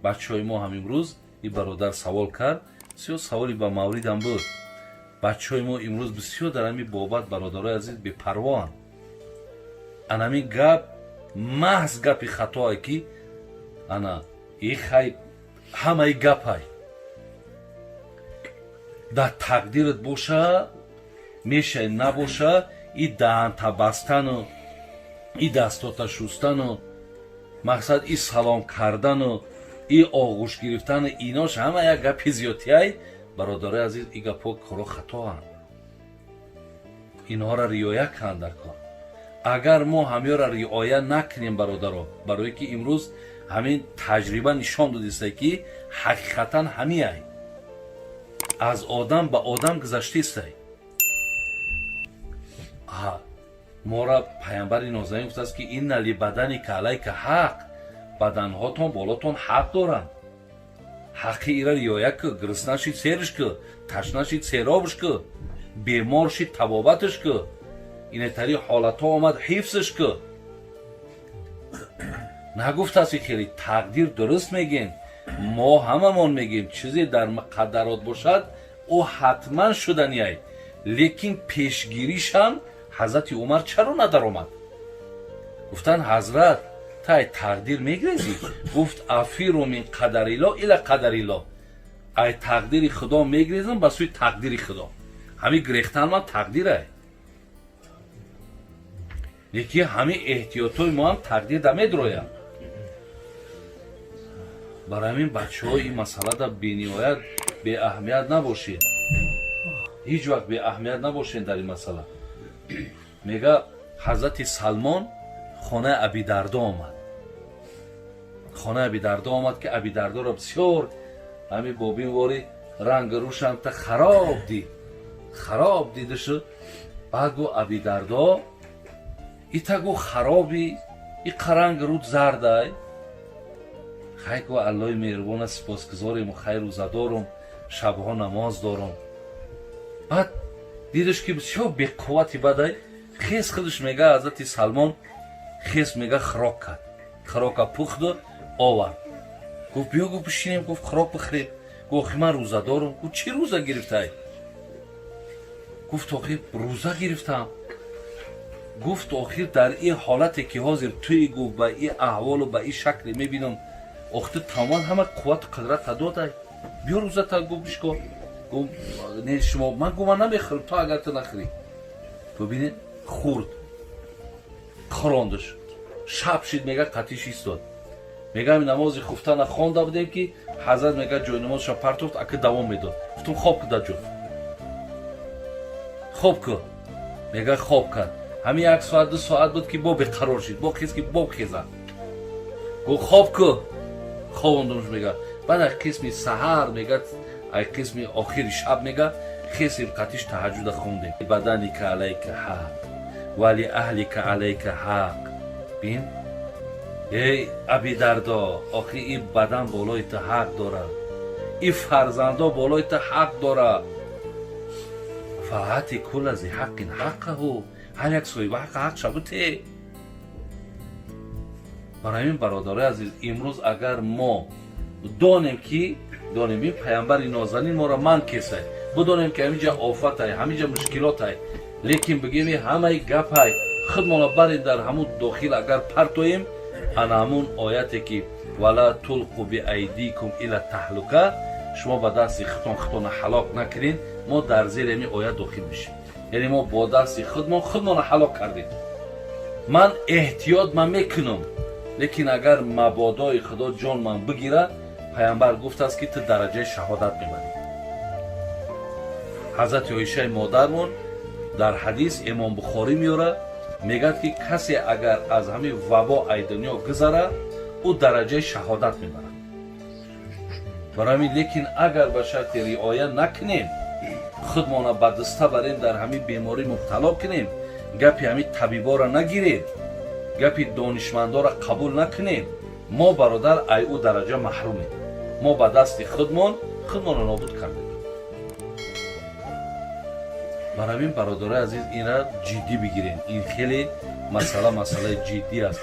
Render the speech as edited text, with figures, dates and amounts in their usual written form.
Бачаҳои мо ҳам имрӯз, ин бародар савол кард, бисёр саволи ба мавридам буд. Бачаҳои мо имрӯз бисёр дар ҳамин бобат, бародарои азиз, бепарвоанд. Анамин гап маҳз гапи хатое, ки ана и хай ҳамаи гапай дар тақдират боша, мешай, набоша, и даҳанта бастану и дастота шустану, мақсад, и салом кардану и оғӯш гирифтану инош ҳама як гапи зиёдтиай. Бародарои азиз, и гапҳо коро хатоанд, инҳоро риоя кунанд дар кор. Агар мо ҳамёра риоя накунем, бародаро, барое ки имрӯз ҳамин таҷриба нишон додиста, ки ҳақиқатан ҳамиай аз одам ба одам гузаштистай. Мора паямбари нозанин гуфтааст, ки إن لبدنك عليك حق, баданҳотон болотон ҳақ доранд, ҳаққи ира риоя кӯ. Гурусна шид, серш кӯ, ташна шид, серобш кӯ, бемор шид, табобаташ кӯ, инетари ҳолатҳо омад, ҳифзш кӯ. Нагуфтааст, ки хеле тақдир дуруст мегем, мо ҳамамон мегем, чизе дар муқаддарот бошад, ӯ ҳатман шуданиай, лекин пешгиришам. Ҳазрати Умар чаро надаромад? Гуфтанд: «Ҳазрат, тай тақдир мегрезӣ?» Гуфт: «أفر من قدر الله إلى قدر الله», ай тақдири Худо мегрезам ба сӯи тақдири Худо. Ҳамин грехтан ман тақдирай, лекин ҳамин эҳтиётҳои мо ҳам тақдир да медрояд. Барои ҳамин, бачаҳо, ин масъалада бениҳоят беаҳамият набошед, ҳеҷ вақт беаҳамият набошед дар ин масъала. Мега, ҳазрати Салмон хонаи Абидардо омад, хонаи Абидардо омад, ки Абидардоро бисёр ҳамин бобинвори ранги рӯшанта хароб дид, хароб дида шуд. Баъд гу: «Абидардо, ита гу хароби, и қаранги руд зардай?» «Хай», гу, «Аллои меҳрубона сипосгузорему, хай, рӯзадорум, шабҳо намоз дорум». Баъд дидаш, ки бисёр беқуввати бадай. Хес худаш, мега, ҳазрати Салмон хес, мега, хӯрок кард, хӯрока пухту овард. Гуфт: «Биё», гуфт, «бишинем», гуфт, «хӯрок бихӯрем». Гуфт: «Охи, ман рӯза дорум». Гуфт: «Чӣ рӯза гирифтай?» Гуфт: «Охи, рӯза гирифтам». Гуфт: «Охир, дар ин ҳолате ки ҳозир туи», гуфт, «ба ин аҳволу ба ин шакле мебинам, ох, ту тамоман ҳама қуввату қудрата додай, биё, рӯзата», гуфт, «бишко». Гуфт: «Не, шумо», ман гуфт, «ман намехӯрам то агар ту нахӯрӣ». Бибинед, хӯрд, хӯрондаш. Шаб шид, мега, қатиш истод. Мега, ҳамин намози хуфтана хонда будем, ки ҳазрат, мега, ҷои намозша партофт, ака давом медод. Гуфтум: «Хоб ку, дар ҷо хоб ку». Мега, хоб кард. Ҳамин як соат, 2 соат буд, ки бо беқарор шид, бо хез, ки бо хезад. Гуфт: «Хоб ку». Хобондумш, мега. Баъд ай қисми саҳар, мега, ай қисми охири шаб, мега, хесим, қатиш таҳаҷҷуда хондем. بدنك عليك حق ولأهلك عليك حق. Бин, эй Абидардо, охи, ин бадан болои ту ҳақ дорад, ин фарзандо болои ту ҳақ дорад. فأعط كل ذي حق حقه, ҳар як соҳиба ҳаққа ҳақша буте. Барои ҳамин, бародарои азиз, имрӯз агар мо донем, ки донем, ин паямбари нозанин моро ман кесай, бидонем, ки ҳаминҷа офатай, ҳаминҷа мушкилотай, лекин бигем, ҳамаи гапай худмона барем, дар ҳамун дохил агар партоем, ана ҳамун ояте, ки ولا تلقوا بأيديكم إلى التهلكة, шумо ба дасти худтон худтона ҳалок накунед, мо дар зери ҳамин оят дохил мешем. Яъне мо бо дасти худмон худмона ҳалок кардем. Ман эҳтиёт ман мекунам, лекин агар мабодои Худо ҷон ман бигирад, паямбар гуфтааст, ки ту дараҷаи шаҳодат мебарӣ. Ҳазрати Оишаи модармон дар ҳадис Имом Бухорӣ меорад, мегӯяд, ки касе агар аз ҳамин вабо ай дунё гузара, ӯ дараҷаи шаҳодат мебарад. Барои ҳамин, лекин агар ба шарти риоя накунем, худмона ба даста барем, дар ҳамин беморӣ мубтало кунем, гапи ҳамин табиборо нагирем, гапи донишмандоро қабул накунем, мо, бародар, ай ӯ дараҷа маҳрумем. Мо ба дасти худмон худмонро нобуд кардем. Барои ҳамин, бародарои азиз, инра ҷиддӣ бигирем. Ин хеле масъала, масъалаи ҷиддӣ аст.